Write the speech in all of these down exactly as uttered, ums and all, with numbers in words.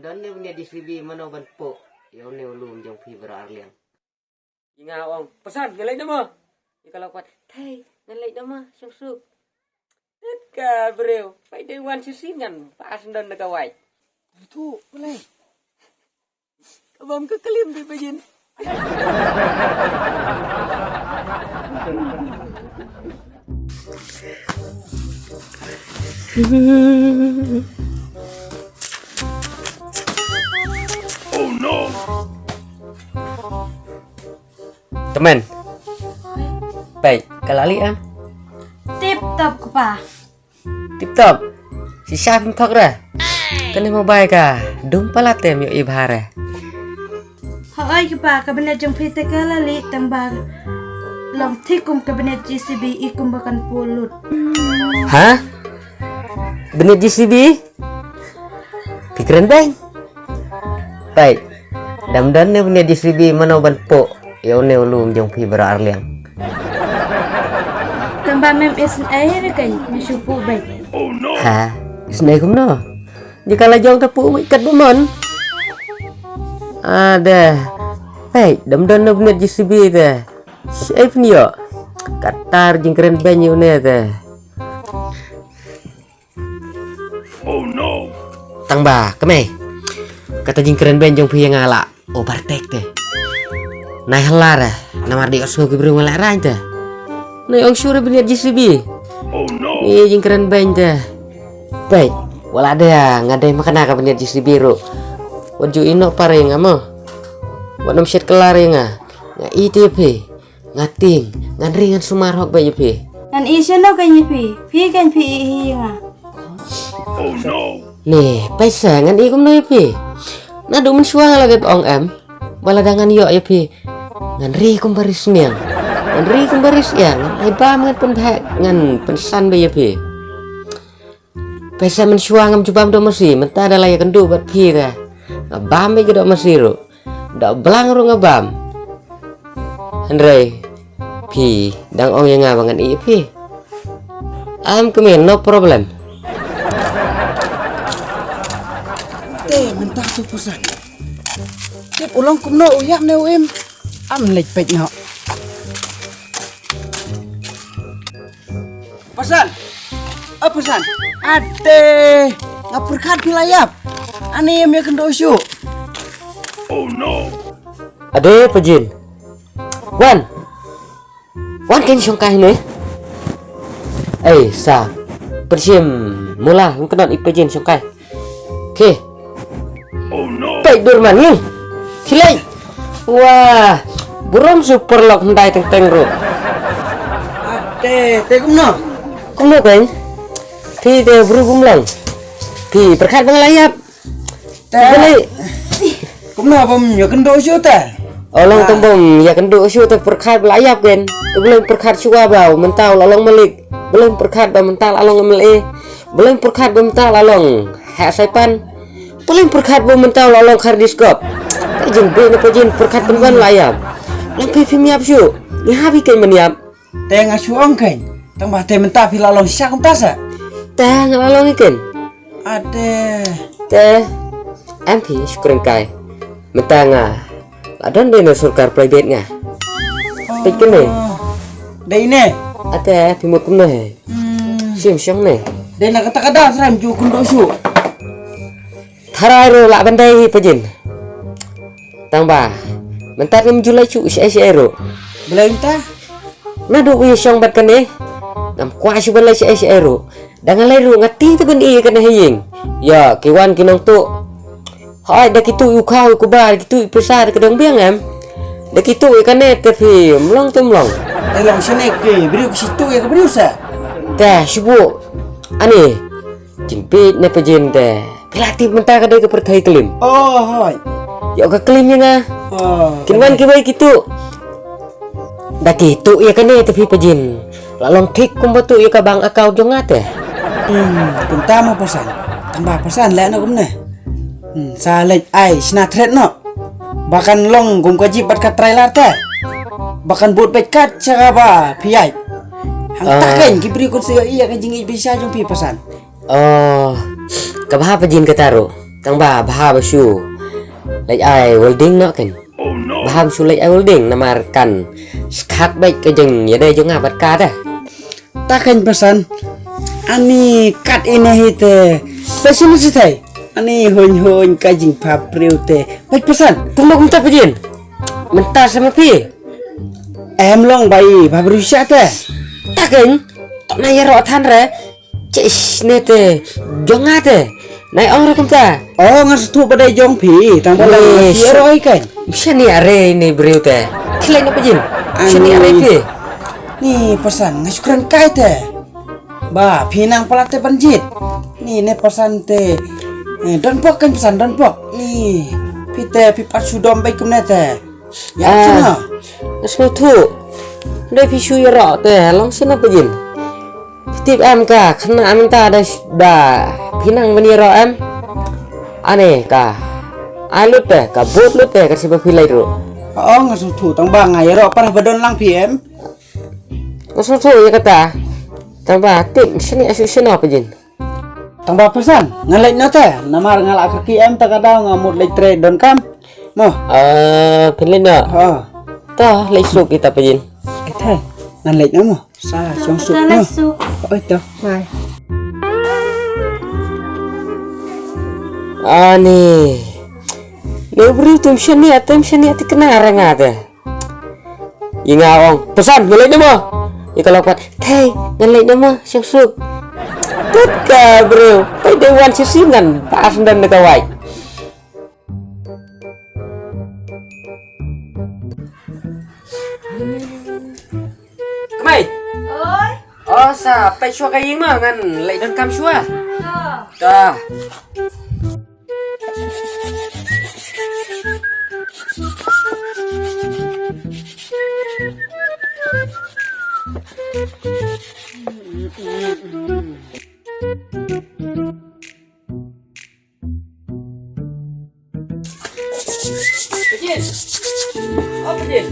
Don ne bniat J C B mano ban poh ïa une u lum jong phi baroh arliang. Ïa nga ong, Pasan, ngan leit noh mo. Ïa ka la kwat, Thei, ngan leit noh mo, shong suk. Tet ka briew, peit dei wan shisien ngan, pa as don da ka wai. Tu, balei? Ka bam ka klim di pajin. Tymmen. Peit, ka la lieh em? Tip top kpa. Tip top. Shisha phim thok re. Kane mobile ka dum palat te, ym ïoh i bha re. Hooid kpa, ka bniat jong phi te ka la lieh, tang ba long thik kum ka bniat J C B, i kumba kan poh lut. Ha? Bniat J C B? Phi kren beiñ? Peit, da ym don ne bniat J C B mano ban poh ïa une u lum jong phi baroh arliang. Tang ba mem isynei re keiñ, me shu poh beit. Ha, isynei kumno? Jaka la jong ta poh beit katba mon. Ade. Peit, da ym don ne bniat J C B te. Shaei phin ïoh? Kata jingkren beiñ ïa une te. Tang ba, kmie. Kata jingkren beiñ jong phi ïa nga la overtake te. Nai hala re, namar dei ot sngew ki briew nga la rang te. Nai ong shuh re bniat J C B. Ni jingkren beiñ te. Peit, wat la dei nga dei makna ka bniat J C B ruh, wat ju ïehnoh par ïa nga mo. Wat nym shet kylla ïa nga. Nga ïeit ïa phi. Nga tieng, ngan ri ngan sumar hok beit ïa phi. Ngan ïeh shano keiñ ïa phi? Phi keiñ phi ïeh hi ïa nga. Ne, peit sa ngan ïeh kumno ïa phi? Naduh mynshuwa nga la dep ong em, ba lada ngan ïoh ïa phi, ngan ri kum ba ri sniang, ngan ri kum ba ri syiar, ngan ai bam, ngan pynbha, ngan pynsan beit ïa phi. Peit sa mynshuwa ngam ju bam doh masi, mynta da la ïakynduh bad phi te nga bam beit ka doh masi ruh. Doh blang ruh nga bam. Hynrei phi dang ong ïa nga ba ngan ïeh ïa phi. Am kmie, no problem. Te mynta tu Pasan. Tip u long kumno, u ïap ne u im? Am leit peit noh. Pasan. Oh, Pasan. Ade. Nga pyrkhat phi la ïap. Ani ïa me kynduh shuh. Ade, Pajin. Wan. Wan kin shongkai ne. Ei, sa. Pynshim mula, wan kynot i Pajin shongkai. Ki. Peit dur man ngi. Khilai. Wah. Burom super lok hyndai teng teng ruh. Te, te kumno? Kumno kan? Phi te bru kumlang. Phi pyrkhat ba nga la ïap. Te. Kumno bym ïakynduh shuh te? O long tang bym ïakynduh shuh te pyrkhat ba la ïap kan. Te bym pyrkhat shuh ba mynta la long malik. Bym pyrkhat ba mynta la long M L A. Bym pyrkhat ba mynta la long heh saipan. Bym pyrkhat ba mynta la long khar diskop. Te jin bri ne Pajin pyrkhat pynban la ïap. Lang phi phim ïap shuh. Ngi ha phi kan ban ïap. Te nga shu ong kan. Tang ba te mynta phi la long sha kumta sa. Te nga la long i kan. Ade. Te em phi shu kren kai. Mynta nga la don dei na sorkar private nga. Peit kane. Dei ne. Ate phi mut kumno he. Shim shong ne. Dei na kata ka da sram ju kynduh shuh. Tharai ruh lah ban dei hi Pajin. Tang ba mynta ngam ju leit shuh shaei shaei ruh. Balei mynta? Naduh ba ïashong bad kane ngam kwah shuh ban leit shaei shaei ruh. Da nga leit ruh nga tieng te ban ïeh ïa kane ha ïing. Ïa ki wan ki nongtuh. Hooid da ki tuh ïa u khaw ïa u kba, da ki tuh ïa pisa, da ka dong biang em. Da ki tuh ïa kane te phi ym long te ym long. Te long shane ki briew ki shu tuh ïa ka briew sa. Te shu buh. Ani. Jin peit ne Pajin te. Phi la tip mynta ka dei ka pyrthei klim. Oh, hooid. Ïoh ka klim ïa nga. Oh. Kin wan kiwei ki tuh. Da ki tuh ïa kane te phi Pajin. La long thik kumba tuh ïa ka bank account jong nga te. Hmm, kumta mo Pasan. Tang ba Pasan leh noh kumne. Hmm, sa leit ai shna thret noh. Ba kan long kum ka jeep bad ka trailer te. Ba kan bud beit kat sha kaba phi ïaid. Hangta keiñ ki briew kin sa ïohi ïa ka jingïeit pisa jong phi Pasan. Oh, kaba ha Pajin kata ruh. Tang ba bha ba shu leit ai welding noh kein. Bha ba shu leit ai welding namar kan skhak beit ka jingïadei jong nga bad ka te. Ta kein Pasan. Ani kat ine hi te. Pasan si thai. Ani huin huin ka jingpha briew te. Beit Pasan. Kumno kumta Pajin? Mynta sa ma phi. Em long bai bha briew sha te. Ta kein. To na ïaroh than re. Chesh ne te. Jong nga te. Nai ong re kumta. Oh, nga sngewthuh ba dei jong phi. Tang ba long nga shu ïaroh hi kein. Shani are ne briew te. Khilai na Pajin. Shani are phi. Ni Pasan nga shu kren kai te. Ba phi nang palat te ban jied. Ni ne Pasan te. Eh, don pok kein Pasan don pok. Ni phi te phi pat shu dom beit kumne te. Ïa sngewthuh. Dei phi shu ïaroh te long sngewthuh Pajin. Phi tip em ka khynnah mynta da da phi nang ban ïaroh em. Ane ka ai lut te ka bud lut te ka siba phi leit ruh. Oh nga sngewthuh tang ba nga ïaroh para ba don lang phi em. Nga sngewthuh ïa kata. Tang ba tip sngewthuh sngewthuh Pajin. Tang ba Pasan, nga leit noh te, namar nga la ka ki em ta ka daw nga mut leit trei don kam. Mo. Ah, phin leit noh. Ha. Ta leit suk kita Pajin. Kita, nga leit noh mo. Sa shong suk mo. Oi to. Bye. Ani. Ne briew tum shani atem shani atikna ranga te. Ïa nga ong, Pasan, ngan leit noh mo. Ïa ka lok pat, Thei, ngan leit noh mo, shong suk. Tut ka briew, peit dei wan shisien ngan bas ndan na ka wai. Kamai. Oi. Oh, sa peit shuwa ka ïing mo, ngan leit don kam shuwa. Ta. Pajin. Oh, Pajin.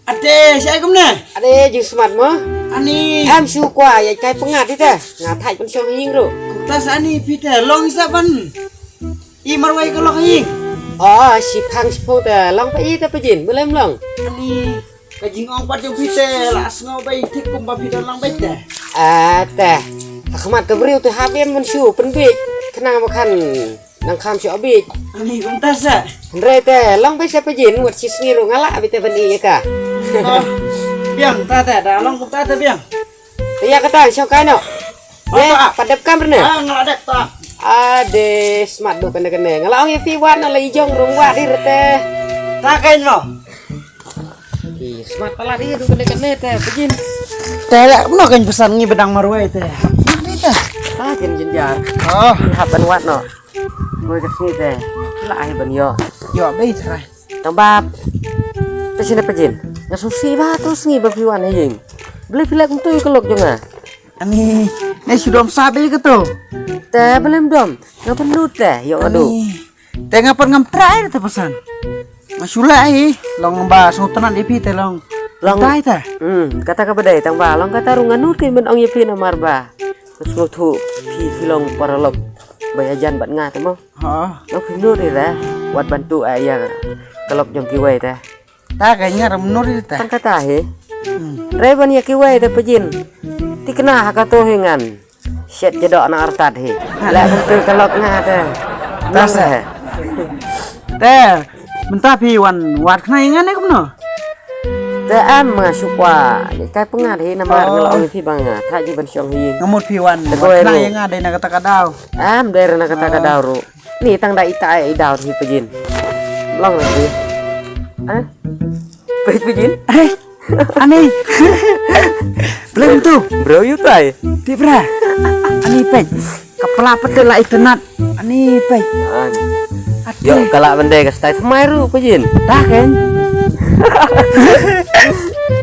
Ate, shaei kumne? Ate, jingsmat mo? Ani. Em shu kwah ïa kai pyngngad ite. Nga thait ban shong ha ïing ruh. Kumta sa ani phi te long sa ban. I marwei ka long ha ïing. Oh, shi phang shi phew te long pa i te Pajin, balei ym long? Ani, ka jingong pat jong phi te la sngew beit thik kumba phi don lang beit te. Ate. Ha khmat ka briew te hap ïa ban shu pynbiej. Khnang ba kan nang kham shu biej. Ani kumta sa. Hynrei te long beit sa Pajin, wat shi sngi ruh nga lah beit te ban ïa ka. Oh, biang ta te, da long kumta te biang. Te ïa kata shong kai noh. Oh, ta. Pat dep kam rne. Ah, nga la dep ta. Ade smat duh kane kane. Nga la ong ïa phi wat na la i jong rung wat ïa rete. Ta kai noh. Ih, smat palat ïa duh kane kane te Pajin. Te la kumno kan pesan ngi bedang marwei te. Smat ni te. Ta jin jin jar. Oh. Hap ban wat noh. Wei ka sngi te. La ai ban ïoh. Ïoh bei trai. Tang ba. Te sini Pajin. Nga sngewsih ba tu sngi ba phi wan ha ïing. Balei phi leh kumtu ïa ka lok jong nga. Ani, ne shu dom sah bei ka tu. Te balei ym dom. Nga pynlut te ïoh nga duh. Ani. Te nga pat ngam trai te pesan. Nga shu leh hi long ba sngewtynnat ïa phi te long. Long. Trai te. Hmm, kata ka ba dei tang ba long kata ruh nga nud kein ban ong ïa phi namar ba sngewthuh phi phi long paralok ba ïajan bad nga te mo. Ha. Long phi nud hi te wat bantu ïa ka lok jong kiwei te. Ta ka nga ram nud hi te. Tang kata hi. Hmm. Rai ban ïa kiwei te Pajin. Tikna ha ka to hi ngan. Shet jadok na artat hi. Leh kumtu ka lok nga te. Ta sa. Te mynta phi wan wad khna ïa nga ne kumno? Te em nga shu kwah. Kai pyngngad hi namar nga la ong ïa phi ba nga thait hi ban shong hi. Nga mut phi wan wad khna ïa nga dei na kata ka daw. Em dei na kata ka daw ruh. Ni tang da ita ai daw hi Pajin. Long na phi. Eh? Peit Pajin. Eh. Ani. Belum tu. Bro yu tai. Ti bra. Ani peit. Kepala pete la itynnat. Ani peit. Yo kala bende ka stai thymmai ruh Pajin. Dah kan.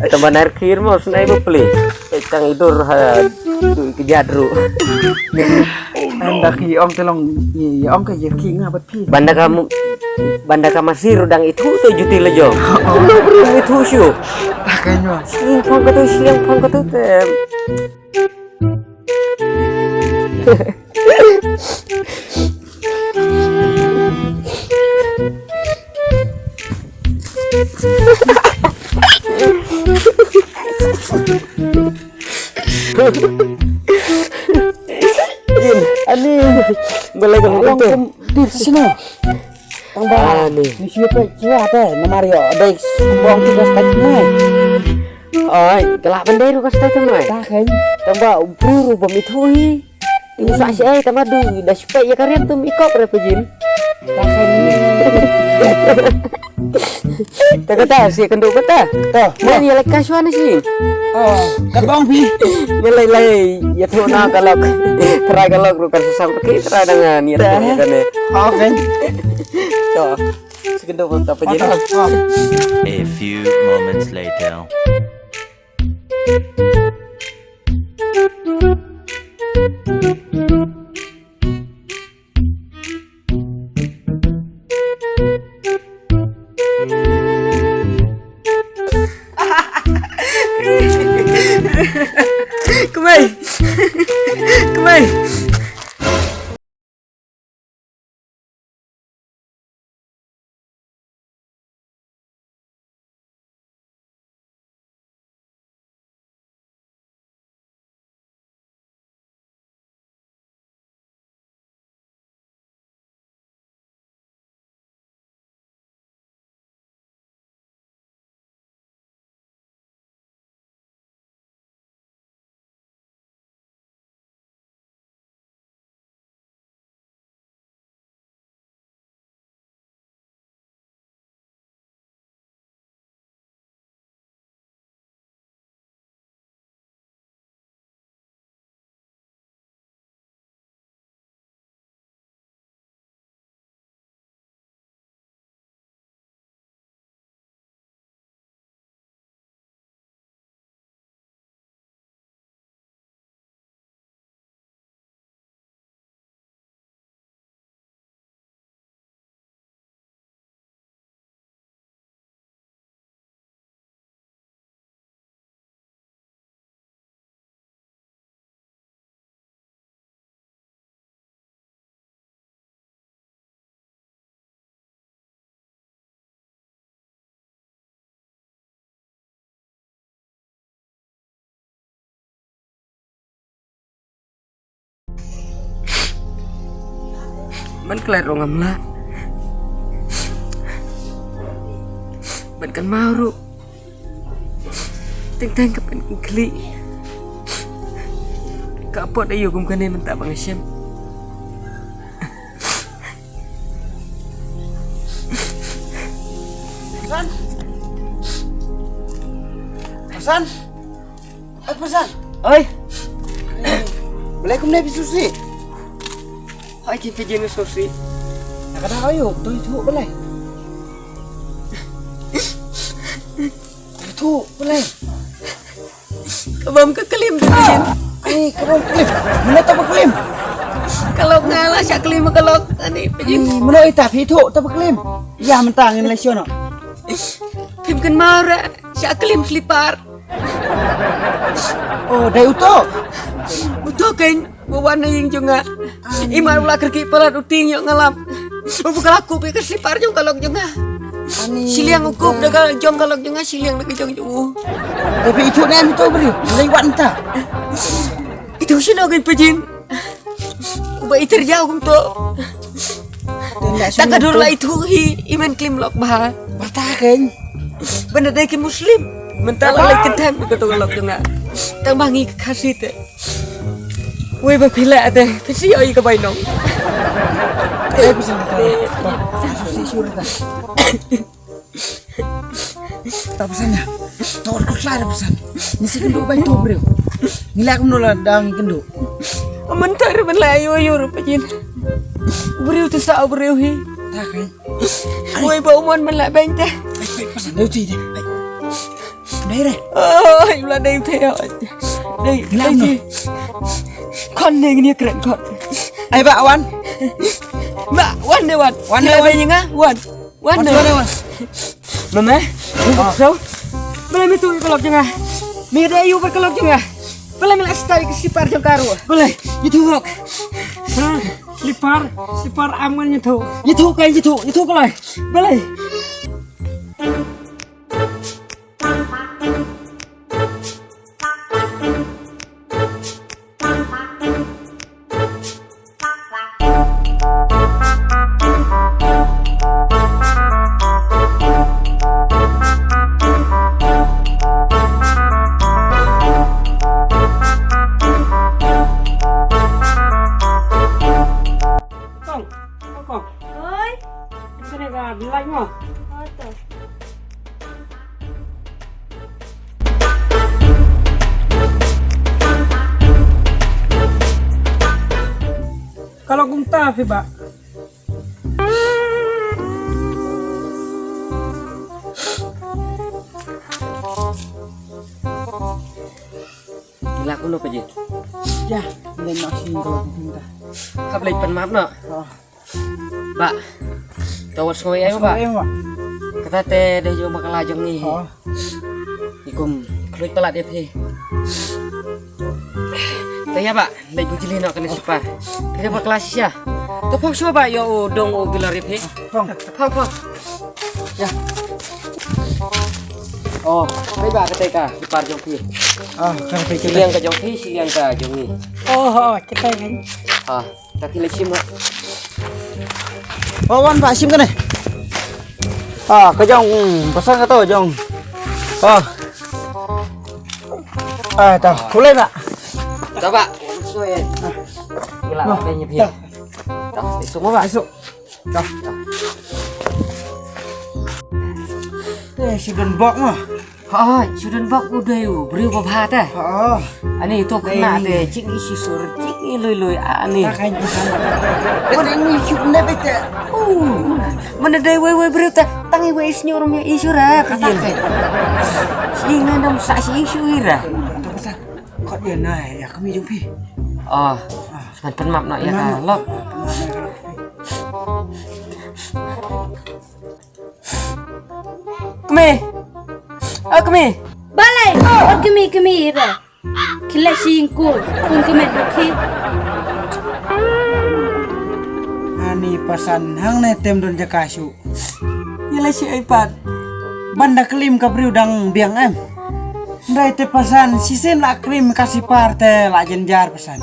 Tambah nair khir mo snai bapli. Peit tang idur ha tu kejat ruh. Anda ki ong te long ïa ong ka ïa ki nga bad phi. Banda ka banda ka masir dang ithuh tu juti la jong. Kumno bru ithuh shu. Takkan yo. Sling phong ka tu sling phong ka tu te. Jin, ani, balai ka mutu. Di sini. Tang ba. Ani. Ni siapa siapa teh, namar yo, dai sumbang tu ka stai mai. Oi, ka lah ban dei ruh ka stai thymmai. Ta khein. Tang ba u briew ruh bym ithuh hi. Ym sah shuh ei, tang ba du da shu peit ïa ka riam tu ym ikop re Pajin. Ta khein. Ta kata shi kynduh kata. Ta. Ngan ïa leit ka shuwa na shi. Oh, ka bong phi. Ngan leit leit ïathuh na ka lok. Trai ka lok ruh kan sa sam ki trai da ngan ïathuh ïa kane. Okay. To. Shi kynduh kata Pajin. A few moments later. Kmai. Kmai. Ban klet ruh ngam lah. Ban kynmaw ruh. Teng teng ka ban khlieh. Ka apot aïu kum kane mynta ba nga shem. Pasan. Pasan. Ai, pasan. Ai. Balei kumne phi sngewsih? Ai, ki phi jin sngewsih. Na ka dang aïu, to ithuh balei? To ithuh balei? Ka bam ka klim te phi jin. Ai, ka bam klim. Mano ta ba klim? Ka lok nga la sha klim ka lok. Ani phi jin. Ai, mano ita phi ithuh ta ba klim? Ïa mynta ngin la shuwa noh. Phim kynmaw re sha klim slipar. Oh, dei uto. Uto keiñ. Ba wan na ïing jong nga. I mar u la kyrkieh palat u tieng ïoh nga lap. U ba ka la kup ïa ka slipar jong ka lok jong nga. Ani. Shiliang u kup da ka jong ka lok jong nga, shiliang da ka jong jong u. Tapi itu ne itu beri. Lei wan ta. Itu shino kan pajin. U ba iter jauh kumto. Ta ka dur la itu hi i men klim lok bha. Bata kan. Benda dei ki muslim. Mynta la lei kynthang ka to ka lok jong nga. Tang ba ngi ka Khasi te. Wei ba phi leh te, phi shu ïoh ïa ka bainong. Eh, phi shu ïoh ïa ka bainong. Ta phi shu ïoh ïa ka. Ta phi shu ïoh. Ta phi shu ïoh. Tor ko klar phi shu ïoh. Ni si kynduh bai to briew. Ni leh kumno la dang kynduh. Mynta re ban leh ïoh ïoh re pajin. Briew te sa briew hi. Ta kai. Wei ba u mon man la beng te. Ai, ai, pasan dei uti de. Ai. Dei re. Ai, la dei te. Dei, dei te. Kon ne ngin kren kon. Ai ba wan. Ba wan ne wan. Wan ne wan. Nga wan. Wan ne wan. Mama. So. Bala mi tu ka lok jong nga. Mi dei yu ka lok jong nga. Bala mi la stai ka slipar jong ka ruh. Bala. Itu hok. Ha. Slipar, slipar am ngan ïathuh. Ïathuh kai, ïathuh, ïathuh balei? Balei? Ka la kumta phi bah. Ngi la kumno phi? Ïa, ngi la kumta. Hap leit pan map noh. Oh. Bah. To wat sngewbha ïa bah. Sngewbha ïa bah. Kata te dei jong bakla jong ngi. Oh. Ngi kum khluit palat ïa phi. Te ïa bah, leit bujli noh kane sipar. Phi dei bakla shisha. To phong shuwa bah ïa u dong u bilor ïa phi. Phong. Phong phong. Ïa. Oh, phi bah kata ka sipar jong phi. Ah, kata ka. Shiliang ka jong phi, shiliang ka jong ngi. Oh, oh, kata ka. Ah. Ka ki la shim ha. Oh, wan ba shim kane. Ah, ka jong, mm, pasang ka to jong. Ah. Ah, ta, kulai ba. Ta ba. Soi. Gila, ba ni pia. Ta, semua ba. Esok. Ta. Eh, si don bok mah. Hooid, shu don bok u dei u briew ba bha te. Hooid. Ani to khynnah te, jingïashisha, jingïalui lui ani. Ta kan. Wat ani shu ne bete. Mane dei wei wei briew te, tang iwei i shnong ruh ïashisha. Kata kan. Shi ngan dam sa shi shu ira. Ta pasal. Kot ïa na ïa kmie jong phi. Oh. Sman pynmap noh ïa ka lok. Kmie. Oh, kmie. Balei? Oh, kmie, kmie, ira. Khie leit sha ïing khun, khun kmie, dukhi. Ani pasan hangne tem don jaka shuh. Ïa leit sha ai pat. Ban da klim ka briew dang biang em. Ndai te pasan, shisien la klim ka sipar te la jynjar pasan.